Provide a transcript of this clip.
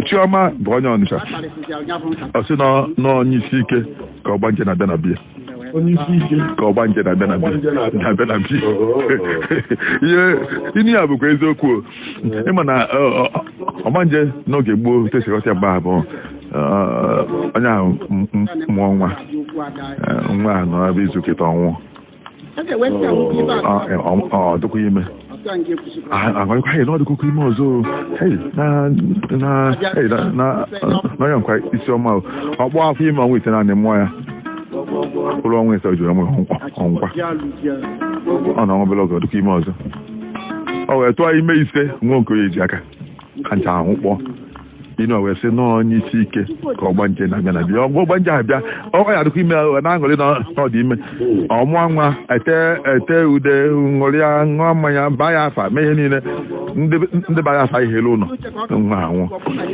Chioma bụ onye Ọnịcha. Ọ sị na onye isi ike ka ọgbanje na-abịa na bia. Onye isi ike. Ka ọgbanje na-abịa na bia. Ọgbanje na-abịa. Na-abịa na bia. Oh. Ihe ini ya bụkwa eziokwu o. Ịma na ọgbanje n'oge gboo tesighọta mgbe ahụ bụ onye ahụ mụọ nwa, nwa ahụ nọ ebe izu kịta ọnwụ, ọ dịkwa ime, agwarịkwa ya na ọ dịkwakwa ime ọzọ o. Hey, na na hey, na na na onye nkwa isi ọma o. Ọ kpọọ afọ ime ọnwa 9 mụọ ya, ụlọ ọnwa 5 juru ọnwụkwa ọ na ọnwa obere oge, ọ dịkwa ime ọzọ. Ọ wee tụọ ime 5 nwa nke onye ji aka ha ncha ahụ kpọọ inu a wee sị nọọ onye isi ike ka ọgbanje na-abịa na bịa ọgbọ ọgbanje abịa, ọ ya adịkwa ime na-aṅụrị na ọ dị ime, ọ mụọ nwa, ete ete ude, ṅụrịa, ṅụọ mmanya, baa ya afa, mee ihe niile ndị ndị baa ya afa, ihe elu ụlọ nwa anwụ.